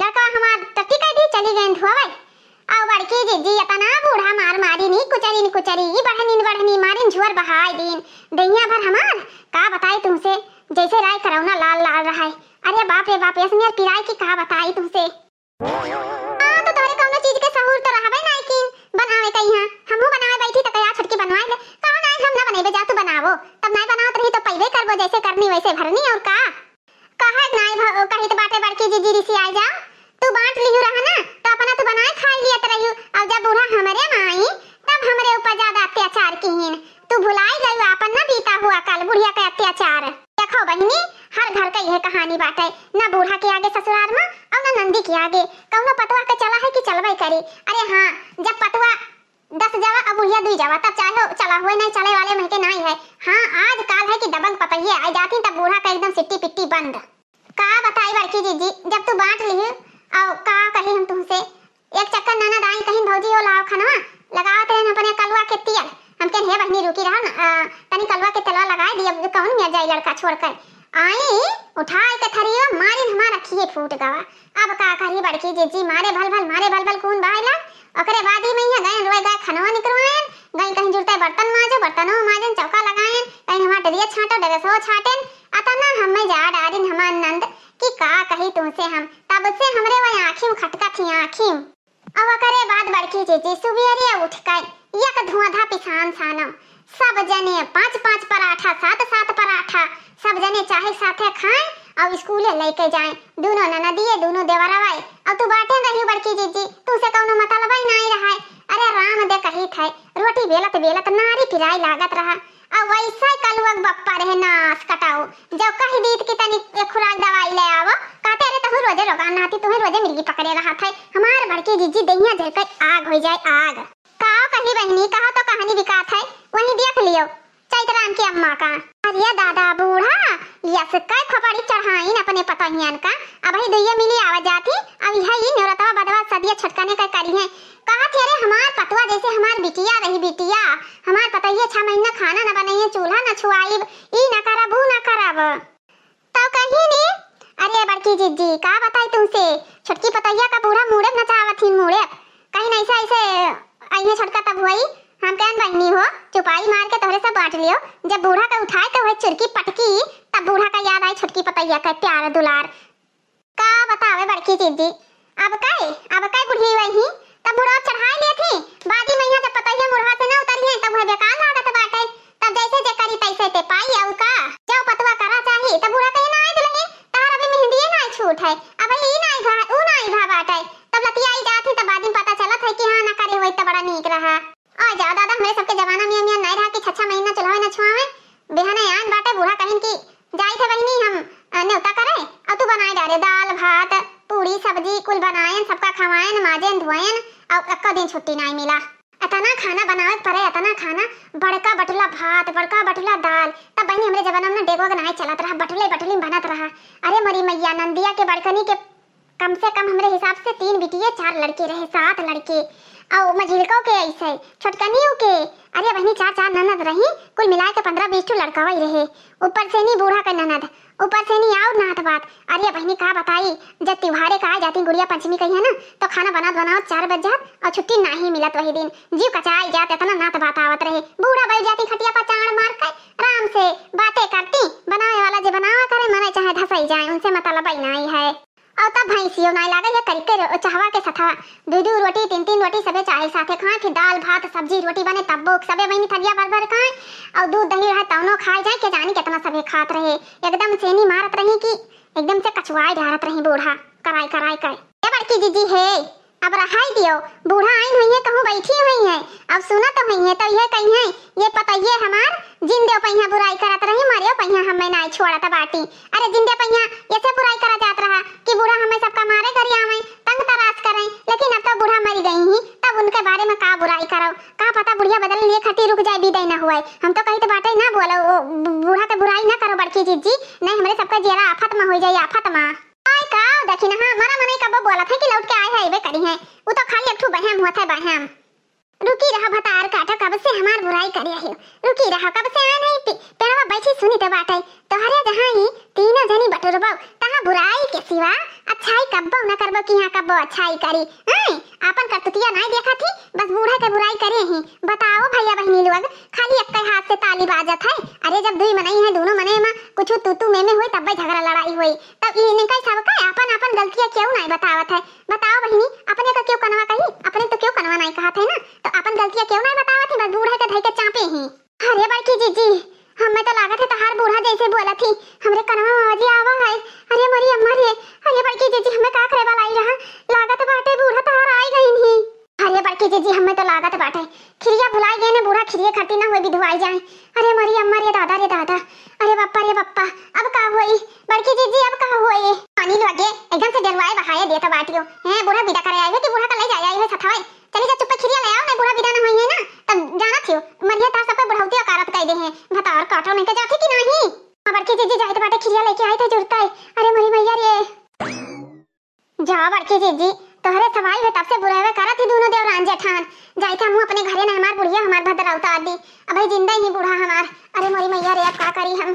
लड़का हमार टट्टी कह दी, चली गई धोवे। और बड़की जीजी इतना बूढ़ा मार मारी नी कुचरी नी कुचरी, ई बढ़नी नी बढ़नी मारिन झुअर बहाई दीन। दैया भर हमार, का बताई तुमसे, जैसे राय करौना लाल लाल रहा है। अरे बाप रे बाप, ऐसनियर पिराई की का बताई तुमसे। हाँ, तो तोहरे कौनो चीज के सहूर तो रहबे नाई कीन बनावे के यहाँ। हमहू बनावे बैठी तो कहा छोटकी बनवाए ले। कहा नाई, हम ना बनेबे, जा तू बनावो। तब नाई बनावत रही तो पइबे करबो, जैसे करनी वैसे भरनी, और का? कहे नाई भ-, कहित बाटे बड़की जीजी रिसियाई जाओ, तू बांट लिहू रहा ना, तो अपना तू बनाए खाई लियत रहियो। और जब बूढ़ा हमरे माई, तब हमरे ऊपर ज्यादा अत्याचार कीन। तू भुलाई गई आपन ना बीता हुआ कल बुढ़िया के अत्याचार। देखो बहिनी, हर घर के यह कहानी बाटे, ना बूढ़ा के आगे ससुराल में और ना नंदी के आगे। कौनो पतवा के चला है कि चलबे करी। अरे हाँ, जब पतवा दस जावा और बुढ़िया दुई जावा, तब चाहे चला हुए नहीं, चले वाले मह के नाई है। हाँ, आज काल है कि दबंग पतइये आ जाती, तब बूढ़ा का एकदम सिट्टी पिट्टी बंद। का बताई बड़की जीजी, जब तू बांट लिही, और का कही हम तुमसे। एक चक्कर ननद आई, कहिन, "भौजी हो, लाओ खनवा।" लगावत रहन अपने कलुआ के तियल। हम कहेन, "हे बहिनी, रुकी रहा न, आ, तनी कलुआ के तेलवा लगाए दी, अब कौन मिल जाई लड़का छोड़ कर।" आई, उठाए के थरियो, मारिन हमार अखिए फूट गवा। अब का करी बड़की जीजी, मारे भल भल, मारे भल भल खून बहाइला। ओकरे बाद ही में यहाँ गए, रोए गए, खनवा निकरवाएन, गए कहीं जुड़ते बर्तन माजो, बर्तनों माजन, चौका लगाएन, कहीं हमार डरिया छाटो, डरेसो छाटेन। अतना हमें जा डारिन हमार नंद कि का कही तुमसे हम। तब से हमरे वह आँखी में खटका थी, आँखी में। अब ओकरे बाद बड़की जीजी सुबेरे उठ के एक धुआंधा पिसान सानो, सब जने पाँच पाँच पराठा, सात सात पराठा, सब जने चाहे साथे खाएं और स्कूले लेके जाएं। दोनों ननदिये, दोनों देवरवाए। और तू बाटे रही बड़की जीजी, तुमसे कौनो मतलब ही नहीं रहा है। अरे राम दे कही थे, रोटी बेलत बेलत नारी पिराई लागत रहा। और वैसे कलुआ के बप्पा रहे नास कटाऊ, जब कह दीत कि तनी एक खुराक दवाई ले आवो, कहते, "अरे तहु रोजे रोगान रहती, तुम्हें रोजे मिर्गी पकड़े रहा था।" हमार बड़की जीजी दहिया जल के आग हो जाए, आग। का कही बहिनी, कहा तो कहानी बिकात है, वहीं देख लियो, चैतराम की अम्मा का। अरे दादा बूढ़ा, यस कई खोपड़ी चढ़ाइन अपने पतोहियन का, अब ही दुइये मिली आवा जाती, अब यह ही न्योरतवा बदवा सदिया छटकने का करी है। कहत है, "अरे हमार पतवा जैसे हमार बिटिया रही, बिटिया, हमार पतोहिया छह महीना खाना न बनइए, चूल्हा न छुआइब, ई न करब, ऊ न करब।" तब कही नी, "अरे बड़की जीजी, का बताई तुमसे, छोटकी पतोहिया का बूढ़ा मूड़े नचावत ही, मूड़े। कहीं ऐसे, ऐसे अइहे छोटका तब हुई।" हम कहन, "बहिनी हो, चुपाई मार के तोहरे सब बांट लियो। जब बूढ़ा का उठाए के हुए चुरकी पटकी, तब बूढ़ा का याद आई छोटकी पतोहिया का प्यार दुलार।" का बतावे बड़की जीजी, अब कई, अब कई बुढ़ी वही, तब बुढ़वा चढ़ाई लेत ही, बादी मैया जब पतोहिया मुड़वा से न उतरी है, तब वह बेकार लागत बाटे, तब जैसे जे करी तैसे ते पाई, और का? जब पतवा करा चाही, तब बूढ़ा कहे, "ना आई दुल्हन, तार अभी मेहंदिये ना छूट है, अब ई ना भा, ऊ ना भा बाटे।" तब लतियाई जात ही, तब बादी में पता चलत है कि हाँ, ना करे हुई तो बड़ा नीक रहा। आ जा दादा, हमरे सबके जमाना में मियाँ नहीं रहा कि छह छह महीना चुल्हा न छुआवे। बिहाने आन बाटे, बूढ़ा कहिन कि जाई थे बहिनी हम, अ, न्योता करे, और तू बनाए डारे दाल, भात, पूड़ी, सब्जी, कुल बनाएन, सबका खवाएन, माजेन, धोएन, और एक्को दिन छुट्टी नहीं मिला। इतना खाना बनावे के पड़े, इतना खाना, बड़का बटुला भात, बड़का बटुला दाल। तब बहिनी हमरे जमाना में डेगवा के नहीं चलत रहा, बटुले बटुली में बनत रहा। अरे अरे मैया, नंदिया के बड़कनी के कम से कम हमरे हिसाब से तीन बिटिये, चार लड़के रहे, सात लड़के। अउ मझिलकउ के ऐसे, छोटकनियो के। अरे बहिनी, चार चार ननद रही, कुल मिलाए के पन्द्रह बीस ठो लड़कवइ रहे। ऊपर से नी बूढ़ा के ननद, ऊपर से नी और नात बात। अरे बहिनी, का बताई, जब त्योहारे का आ जाती, गुड़िया पंचमी कही है ना, तो खाना बनात बनात चार बज जात अउ छुट्टी नाही मिलत वही दिन। जीव कचाई जात, इतना नात बात आवत रहे। बूढ़ा बैठ जाती खटिया पर चाड़ मार के, आराम से बातें करती। बनावे वाला जे बनावा करे, मने चाहे धसई जाए, उनसे मतलब ही नाही है। अउ तब भैंसियो नाय लागे, ये करी के रो-, चहवा के सथा दुइ दुइ रोटी, तीन तीन रोटी सबे चाहे साथे खाए, फिर दाल, भात, सब्जी, रोटी बने, तब्बो सबे बहिनी थरिया भर भर खाए, अउ दूध दही रहे तौनो खाए जाए, के जानी कितना सबे खात रहे। एकदम सेनी मारत रही कि एकदम से कचुआए डारत रही बूढ़ा, कराई कराई के। ए बड़की जीजी हे, अब रहाई दियो, बूढ़ा आइन होइहे, कहूँ बैठी होइहे, अब सुनत होइहे, तो ये कहिहे, ये पतइये हमार जिंदे पहिया बुराई करत रही, मरे पहिया हमें नाय छोड़त बाटी। अरे जिंदे पहिया ऐसे बुराई करा जात रहा कि बूढ़ा हमें सबका मारे गरियावे, तंग तराश करे, लेकिन अब तो बूढ़ा मरी गई ही, तब उनके बारे में का बुराई करो, का पता बुढ़िया बदल लिए खटी रुक जाए, बिदाई न हुए। हम तो कही तो बाटे ना बोलो, ओ बू-, बूढ़ा के बुराई ना करो बड़की जीजी, नहीं हमरे सबका जियरा आफत में हो जाए, आफत में। आय का देखी ना, हाँ, मरा मनई कबो बोलत है कि लौट के आए है, अइबे करी है। उ तो खाली एक ठू बहम होत है, बहम। रुकी रहा भतार काटो, कब से हमार बुराई करे आयो। रुकी रहा, कब से आन है पे-, पेड़वा बैठी सुनी तो बाटे। तोहरे जहाँ ही तीनों जनी बटुरबो, तहाँ बुराई के सिवा अच्छाई कब्बो न करबो कि यहाँ कब्बो अच्छाई करी। हैं? आपन करतुतिया नाय देखा थी, बस बूढ़ा के बुराई करे ही। बताओ भैया बहिनी लोग, खाली एक्के हाथ से ताली बाजत है। अरे जब दुई मनई है, दोनों मनई में कुछ तू तू में में होई, तब्बे झगड़ा लड़ाई होई। तब इनके सबका आपन आपन गलतियाँ क्यों नाय बतावत है? बताओ बहिनी, अपने का क्यों कनवा कही? अपने तो क्यों कनवा नाय कहत है ना, तो अपन गलतियाँ क्यों नाय बतावत है? बस बूढ़ा के धई के चापे ही। अरे बड़की जीजी, हमें तो लागत है तहार बूढ़ा जैसे बोलत ही, हमरे कनवा में आवाजी आवा है। अरे मोरी अम्मा रे, अरे बड़की जीजी, हमें का करे वाला आई रहा, लागत बाटे बूढ़ा तहार आई गईन ही। अरे बड़की जीजी, हमें तो लागत बाटे खिरिया भुलाई गए ने बूढ़ा, खिरिये खरती ना हुए बिधुआई जाए। अरे मोरी अम्मा रे दादा रे दादा, अरे बप्पा रे बप्पा, अब का होई बड़की जीजी, अब का होई? पानी लगे एकदम से डरवाए बहाए देत बाटियो। हैं, बूढ़ा विदा करे आए हो कि बूढ़ा का ले जाए आए हो सथावे? चली जा चुप्पे खिरिया ले आओ, नहीं बूढ़ा विदा ना होई है ना, तब जाना थियो मरिया तार सब पे बुढ़ौती अकारत कह दे हैं। भतार काटो नहीं के जाते कि नहीं? हाँ बड़की जीजी, जाए तो बाटे खिरिया लेके आई थे जुड़ता है। अरे मोरी मैया रे। जा बड़की जीजी, तोहरे सवाई है तब से बुरावे करत ही दोनों देवरान जेठान। जाई था मुँह अपने घरे ना, हमार बुढ़िया हमार भद्रौता दी। अबे जिंदा ही बूढ़ा हमार। अरे मोरी मैया रे, अब का करी हम?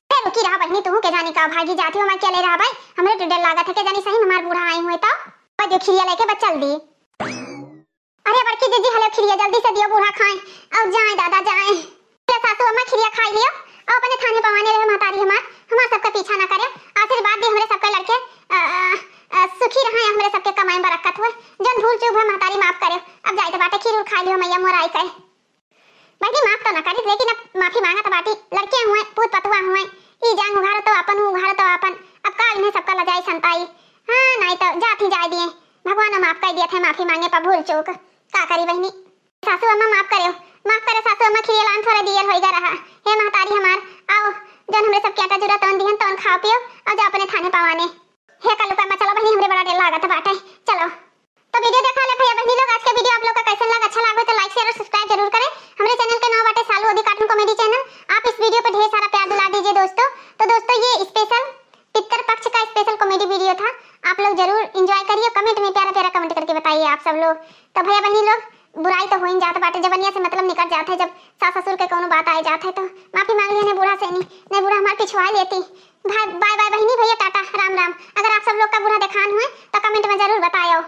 ए, रुकी रहा बहिनी, तू के जानी का भागी जाती हो, मैं अकेले रहा भाई। हमरे तो डर लागत है के जानी सही में हमार बूढ़ा आई हुए तो। और जो खिरिया लेके बस चल दी। अरे बड़की जीजी, हलो खिरिया जल्दी से दियो, बूढ़ा खाए और जाए दादा जाए। ए सासू अम्मा, खिरिया खाई लियो और अपने थाने पवाने रहे महतारी हमार, हमार सबका पीछा ना करे, आशीर्वाद दे हमरे सबके लड़के, अ, अ, अ, सुखी रहे, हमरे सबके कमाई में बरकत हुए, जौन भूल चूक हुए महतारी माफ करे। अब जाए तो बाटे खीर उर खा लियो मैया मोराई कहे। बहिनी माफ तो ना करी, लेकिन अब माफी मांगत बाटी, लड़के हुए, पूत पतुआ हुए, ई जांग उघारो तो आपन, ऊ उघारो तो आपन, अब का इन्हें सबका लजाई संताई। हाँ, नहीं तो जात ही जाए दिए, भगवान माफ कर दिया थे, माफी मांगे पर भूल चूक, का करी बहिनी। सासू अम्मा माफ करे, माफ करे सासू अम्मा, खिरिया लान थोड़ा दियल होई गा रहा। हे महतारी हमार, आओ, जौन हमरे सबके आटा जुरा तौन दिहन, तौन खाओ पियो, और जाओ अपने थाने पवाने। हे कलुका अम्मा, चलो बहिनी, हमरे बड़ा डर लागत बाटे, चलो। तो video देखा ले भैया बहिनी लोग, आज के video आप लोग का कैसन लगा, अच्छा लगा तो like, share और subscribe जरूर करें। हमरे channel के नाम बाटे सालू अदी cartoon comedy channel। आप इस video पे ढेर सारा प्यार दुलार दीजिए दोस्तों। तो दोस्तों, ये special पितर पक्ष का special comedy video था, आप लोग जरूर enjoy करिए। Comment में प्यारा प्यारा comment करके बताइए आप सब लोग। तो भैया बहिनी लोग, बुराई तो होइन जात बाटे, जबनिया से मतलब निकल जात है, जब सास ससुर के कौनो बात आए जात है तो माफी मांग लिया ने बूढ़ा से, नहीं, नहीं बूढ़ा हमार पिछुआ लेती। भाई bye bye बहिनी, भैया टाटा, राम राम। अगर आप सब लोग का बूढ़ा देखान हुए तो comment में जरूर बतायो।